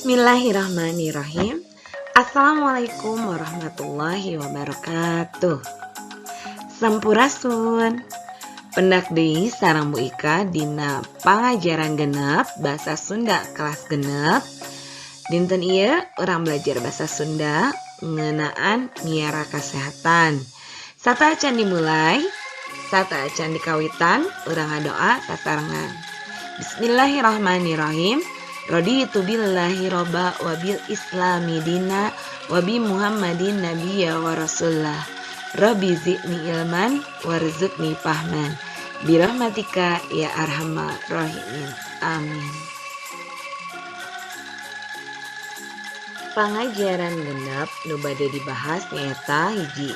Bismillahirrahmanirrahim. Assalamualaikum warahmatullahi wabarakatuh. Sampurasun. Pendak deui sareng Bu Ika dina pangajaran genep Bahasa Sunda kelas genep. Dinten ieu urang belajar bahasa Sunda ngeunaan miara kasehatan. Sateuacan dimulai, sateuacan dikawitan, urang ngadoa sasarengan. Bismillahirrahmanirrahim. Raditu billahi robba wabil islami dina wabi Muhammadin nabiyya wa rasulah. Rabbi zidni ilman warzuqni fahman. Birahmatika ya arhamar rahimin. Amin. Pangajaran genep nu bade dibahas nyaeta hiji,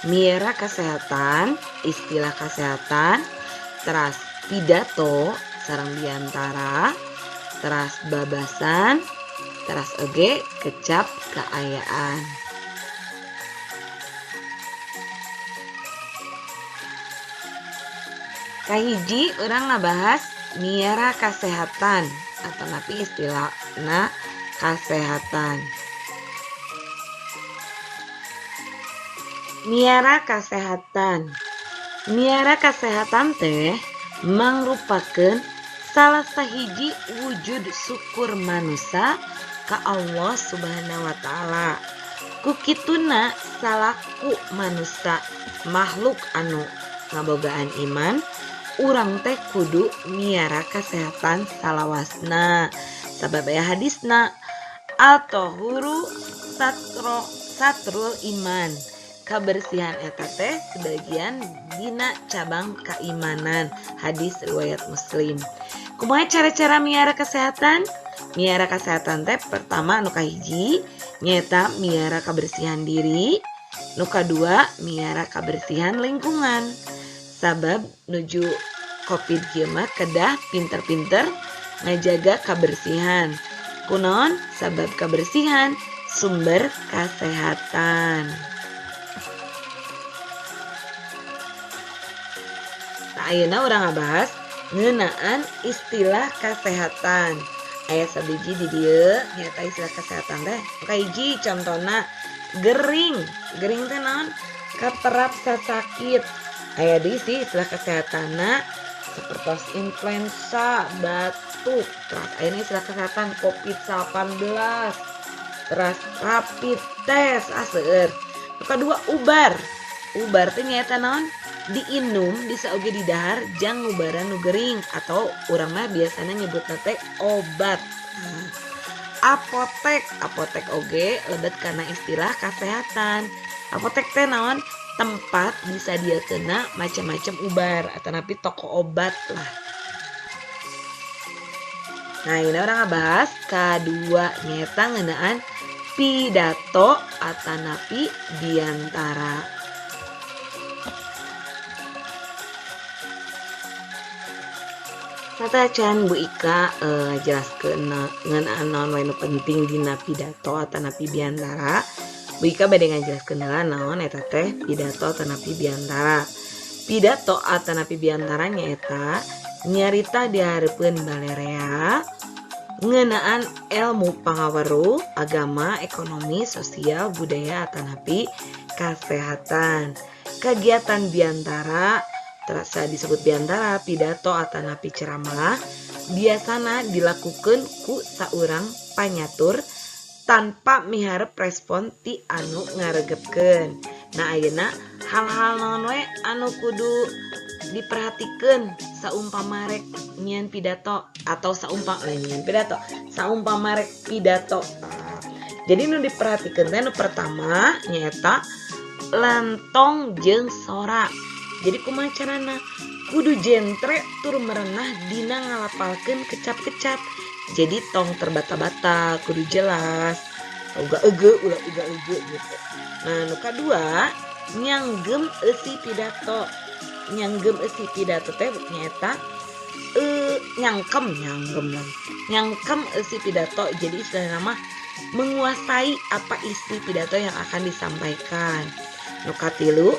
miara kesehatan, istilah kesehatan, teras pidato sareng biantara, teras babasan, teras oge kecap kaayaan. Kahiji urang ngabahas miara kasehatan atau napi istilahna kasehatan. Miara kasehatan. Miara kasehatan teh mangrupakeun salah sahiji wujud syukur manusia ka Allah Subhanahu wa taala. Ku kituna salaku manusia makhluk anu ngabogaan iman, urang teh kudu miara kesehatan salawasna. Sabab aya hadisna al-tahuru satrul iman. Kabersihan eta teh sebagian dina cabang keimanan. Hadis riwayat Muslim. Kumaha cara-cara miara kesehatan? Miara kesehatan teh pertama nu kahiji nyaeta miara kebersihan diri, nu kadua miara kebersihan lingkungan. Sabab nuju Covid kieu mah kedah pinter-pinter ngajaga kebersihan. Kunaon? Sabab kebersihan sumber kesehatan. Nah, ayeuna urang ngabahas ngeunaan istilah kesehatan. Aya sabiji di dieu nyaeta istilah kesehatan teh. Kahiji contona gering. Gering teh naon? Katerap sasakit. Aya deui sih istilah kesehatanna sapertos influenza, batuk, teras ayeuna istilah kesehatan COVID-19, teras rapid test, seueur. Nu kadua ubar. Ubar teh nyaeta naon? Diinum bisa oge didahar jang ngubaran nu gering atau urang mah biasana nyebutna teh obat. Apotek, apotek oge lebet kana istilah kesehatan. Apotek teh naon? Tempat disadiakeunna macam-macam ubar atanapi toko obat lah. Nah, ini urang ngabahas kadua nyaeta ngeunaan pidato atanapi biantara. Sateuacan Bu Ika jelaskeun ngeunaan naon wae nu penting dina pidato atanapi biantara. Bu Ika bade ngajelaskeun heula naon eta teh pidato atanapi biantara. Pidato atanapi biantara nyaeta nyarita di hareupeun balerea ngeunaan ilmu pangaweruh, agama, ekonomi, sosial, budaya atanapi kasehatan. Kegiatan biantara terasa disebut biantara, pidato atanapi ceramah biasana dilakukan ku saurang panyatur tanpa miharep respon ti anu ngaregepkeun. Nah, ayeuna hal-hal naon we anu kudu diperhatikeun saumpama rek nyieun pidato atau saumpama nyieun pidato, saumpama rek pidato. Jadi nu diperhatikeun teh nu pertama nyaeta lentong jeung sora. Jadi kumaha carana? Kudu jentre tur merenah dina ngalapalkeun kecap-kecap. Jadi tong terbata-bata, kudu jelas. Uga ege, ulah uga ege gitu. Nah, nu kadua nyanggem eusi pidato. Nyanggem eusi pidato teh nyaeta nyangkem, nyanggem lagi. Nyangkem eusi pidato. Jadi istilahna mah menguasai apa isi pidato yang akan disampaikan. Nu katilu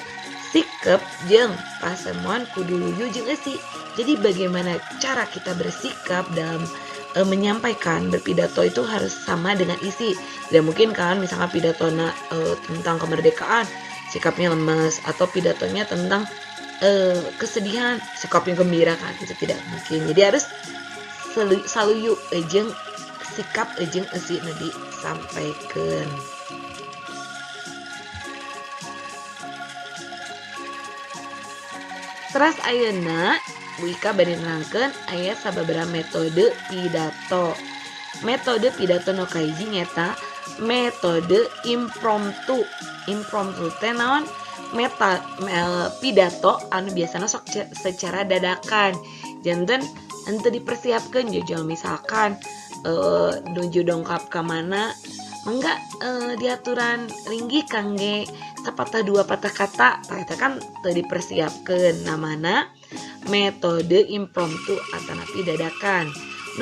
sikep jeung pasemon kudu luyu jeung eusi. Jadi bagaimana cara kita bersikap dalam Menyampaikan berpidato itu harus sama dengan isi. Tidak mungkin kan misalkan pidatona tentang kemerdekaan sikapnya lemes, atau pidatonya tentang kesedihan sikapnya gembira, kan itu tidak mungkin. Jadi harus saluyu jeung sikap jeung eusi nu disampaikan. Teras ayeuna Bu Ika bade nerangkeun aya sababaraha metode pidato. Metode pidato nu kahiji nyaeta metode impromptu. Impromptu teh naon? Pidato anu biasana sok secara dadakan. Janten henteu dipersiapkeun jauh-jauh, misalkan nuju dongkap ka mana mangga diaturan linggih kangge sapatah dua patah kata, tah eta kan teu dipersiapkeun, namana metode impromptu atanapi dadakan.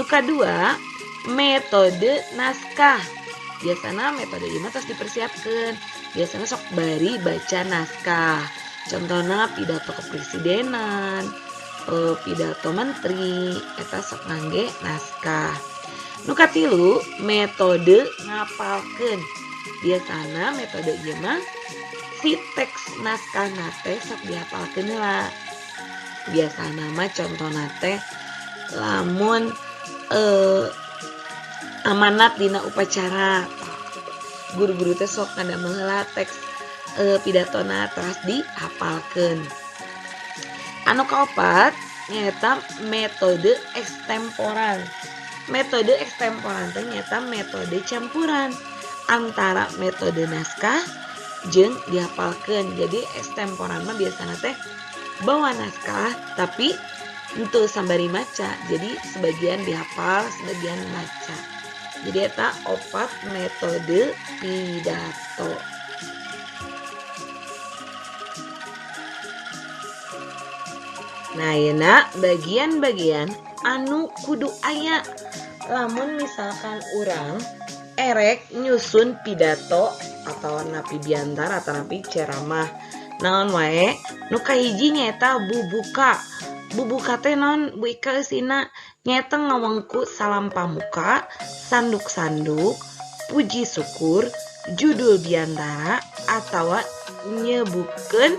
Nu kadua metode naskah. Biasana metode ieu mah tos dipersiapkeun, biasana sok bari baca naskah. Contohna pidato kepresidenan, pidato menteri, eta sok ngangge naskah. Nu katilu metode ngapalkeun. Biasana metode ieu mah si teks naskahna teh sok dihapalkeun heula. Biasana mah contohna teh lamun amanat dina upacara, guru-guru teh sok ngadamel heula teks pidatona teras dihapalkeun. Anu kaopat nyaeta metode ekstemporan. Metode ekstemporan teh nyaeta metode campuran antara metode naskah jeung dihapalkeun. Jadi ekstemporan mah biasana teh bawa naskah tapi henteu sambari maca. Jadi sebagian dihafal, sebagian maca. Jadi eta opat metode pidato. Nah, ayeuna bagian-bagian anu kudu aya lamun misalkan urang erek nyusun pidato atau napi biantara atau napi ceramah. Naon wae? Nu kahiji nyaeta bubuka. Bubuka teh naon Bu Ika eusina? Nyaeta ngawengku salam pamuka, sanduk-sanduk, puji syukur, judul biantara, atawa nyebutkeun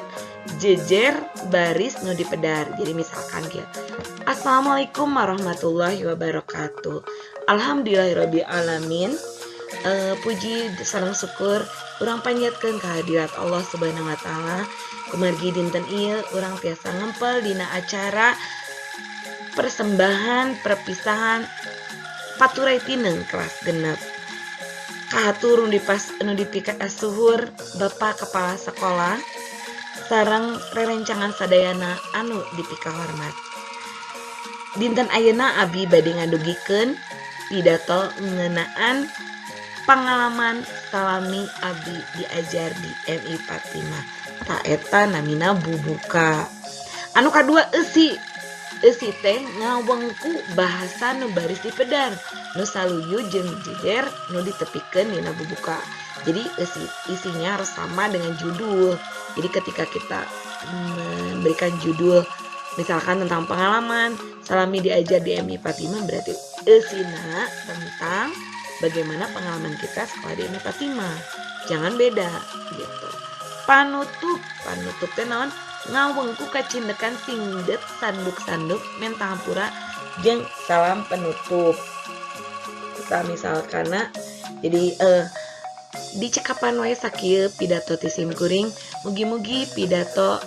jejer baris nu dipedar. Jadi misalkan kieu. Assalamualaikum warahmatullahi wabarakatuh. Alhamdulillahirabbil alamin. Puji sareng syukur urang panjatkeun kehadirat Allah Subhanahu wa taala. Kumargi dinten ieu urang tiasa ngempel dina acara persembahan perpisahan paturai tineng kelas genep. Kahatur nu dipikasuhur Bapak Kepala Sekolah sareng rerencangan sadayana anu dipikahormat. Dinten ayeuna abi bade ngadugikeun pidato ngeunaan pangalaman salami abi diajar di MI Fatimah. Ta eta namina bubuka. Anu kadua eusi. Eusi teh ngawengku bahasa nu baris dipedar, nu saluyu jeung jejer nu ditepikeun dina bubuka. Jadi eusi isinya harus sama dengan judul. Jadi ketika kita memberikan judul misalkan tentang pengalaman salami diajar di MI Fatimah, berarti eusina tentang bagaimana pengalaman kita sekolah di MI Fatimah. Jangan beda gitu. Panutup, panutup teh naon? Ngawengku kacindekan singdet sanduk-sanduk menta hampura jeung salam penutup. Kita misalkan jadi dicekapan wae sakieu pidato ti sim kuring. Mugi-mugi pidato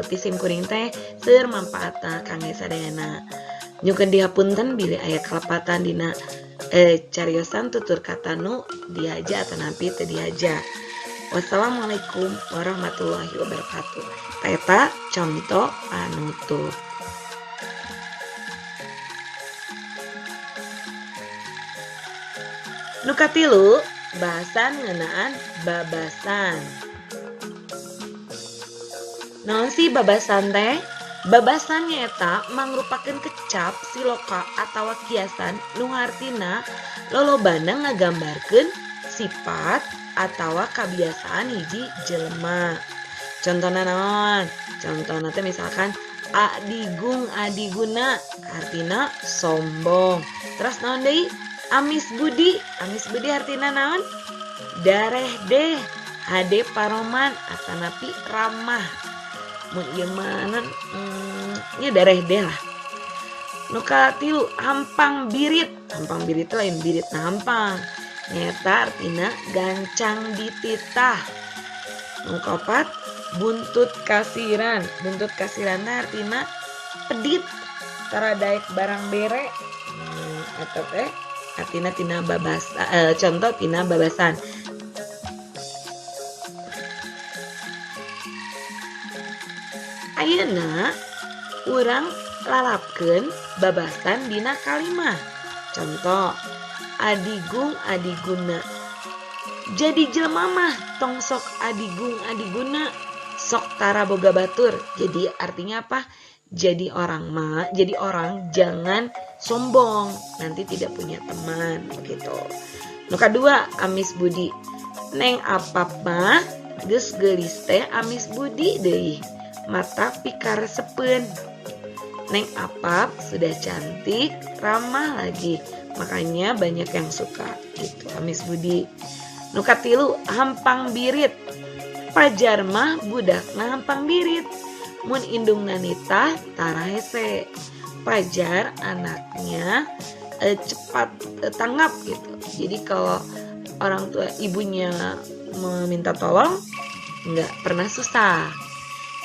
ti sim kuring teh seueur manfaatna kangge sadayana. Nyungkeun dihapunten bilih aya kalepatan dina cariosan tutur kata nu dihaja atanapi teu dihaja. Wassalamualaikum warahmatullahi wabarakatuh. Eta contoh panutup. Nu katilu bahasan ngeunaan babasan. Naon sih babasan teh? Babasan nyaeta mangrupakeun kecap siloka atawa kiasan nu hartina lolobana ngagambarkeun sifat atawa kabiasaan hiji jelema. Contohna naon? Contohna teh misalkan adigung adiguna artina sombong. Terus naon deui? Amis budi. Amis budi artina naon? Dareh deh, hade paroman atanapi ramah. Mun ieu mah nya dareh deh lah. Nu katilu hampang birit. Hampang birit lain birit na hampang. Nyaeta artina gancang dititah. Nu kaopat buntut kasiran. Buntut kasiran artina pedit, tara daek barang bere. Eta teh artina tina babas, contoh tina babasan. Ayeuna urang lalapkeun babasan dina kalimah. Contoh adigung adiguna. Jadi jelema mah tong sok adigung adiguna, sok tara boga batur. Jadi artinya apa? Jadi orang mah, jadi orang jangan sombong, nanti tidak punya teman begitu. Nu kadua amis budi. Neng Apap mah geus geulis teh amis budi deui, mata pikaresepeun. Neng Apap sudah cantik, ramah lagi, makanya banyak yang suka gitu, amis budi. Nu katilu hampang birit. Pajar mah budakna hampang birit, mun indungna nitah tara hese. Pajar anaknya cepat tanggap gitu. Jadi kalau orang tua ibunya meminta tolong nggak pernah susah.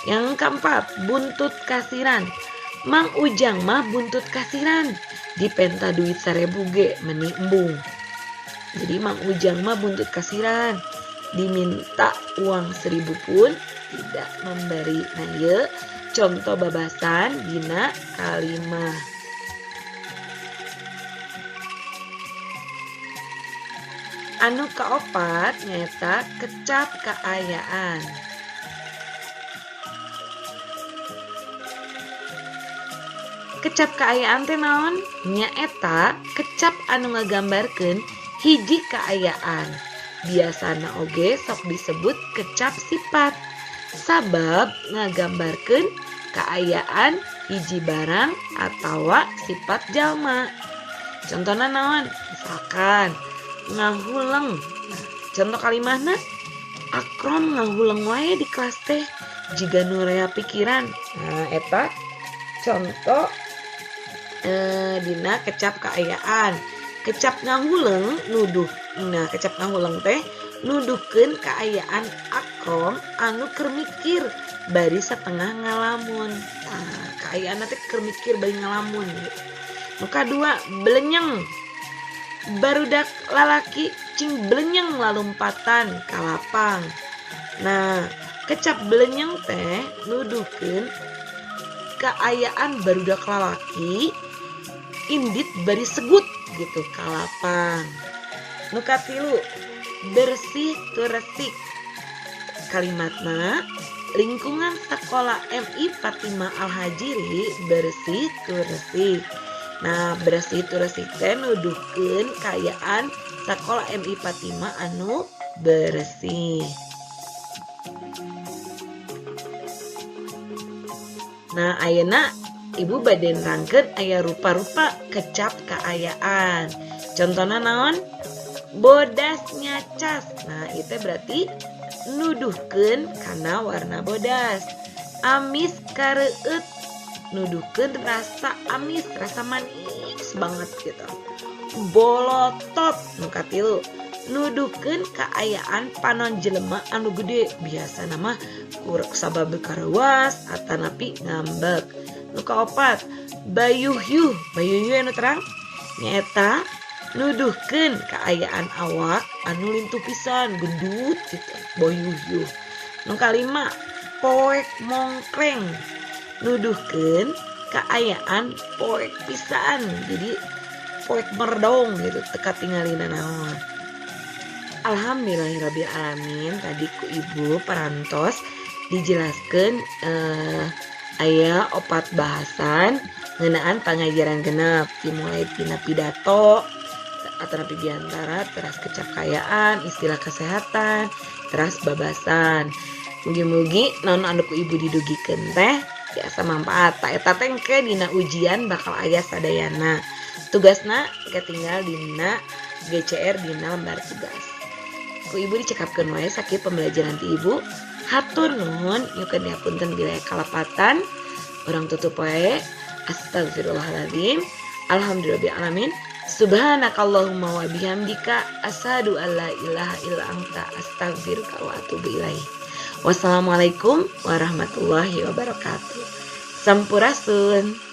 Yang keempat buntut kasiran. Mang Ujang mah buntut kasiran, dipenta duit 1000 ge meni embung. Jadi Mang Ujang mah buntut kasiran, diminta uang 1000 pun tidak memberi. Nah ieu contoh babasan dina kalimah. Anu kaopat nyaeta kecap kaayaan. Kecap kaayaan teh naon? Nyaeta kecap anu ngagambarkeun hiji kaayaan. Biasana oge sok disebut kecap sifat, sabab ngagambarkeun kaayaan hiji barang atawa sifat jalma. Contohna naon? Misalkan ngahuleng. Nah, contoh kalimahna Akrom ngahuleng wae di kelas teh jiga nu rea pikiran. Nah, eta contoh dina kecap kaayaan. Kecap ngahuleng nuduh. Nah, kecap ngahuleng teh nuduhkeun kaayaan Akrom anu keur mikir bari setengah ngalamun. Nah, kaayaan teh keur mikir bari ngalamun gitu. Nu kadua belenyeng. Barudak lalaki cing belenyeng lalumpatan ka lapang. Nah, kecap belenyeng teh nuduhkeun kaayaan barudak lalaki indit bari segut gitu ka lapang. Nu katilu bersih tur resik. Kalimatna lingkungan sekolah MI Fatimah Al-Hajiri bersih tur resik. Nah, bersih tur resik teh nuduhkeun kaayaan sekolah MI Fatimah anu bersih. Nah, ayeuna ibu bade nerangkeun aya rupa-rupa kecap kaayaan. Contohna naon? Bodas nyacas. Nah, itu berarti nuduhkeun kana warna bodas. Amis kareueut, nuduhkeun rasa amis, rasa manis banget gitu. Bolotot nu katilu, nuduhkeun kaayaan panon jelema anu gede, biasana mah kurang sabab kareuwas atanapi ngambek. Nu kaopat bayuhyuh. Bayuhyuh anu terang nyaeta nuduhkeun kaayaan awak anu lintuh pisan, gendut gitu, boyuhyuh. Nu kalima poek mongkreng, nuduhkeun kaayaan poek pisan, jadi poek merdong gitu, teka tingalina naon. Alhamdulillahirabbil alamin, tadi ku ibu parantos dijelaskeun aya opat bahasan ngeunaan pangajaran genep, dimulai tina pidato atanapi biantara, teras kecap kaayaan, istilah kesehatan, teras babasan. Mugi-mugi naon anu ku ibu didugikeun teh biasa manfaat. Ta eta teh engke dina ujian bakal aya sadayana. Tugasna katinggal dina GCR dina lembar tugas. Ku ibu dicekapkeun wae sakieu pembelajaran ti ibu. Hatur nuhun, nyuhunkeun dihapunten bilih kalepatan. Urang tutup wae. Astagfirullahaladzim. Alhamdulillahirabbil. Subhanakallahumma wa bihamdika asyhadu alla ilaha illa anta astaghfiruka wa atubu ilaik. Wassalamualaikum warahmatullahi wabarakatuh. Sampurasun.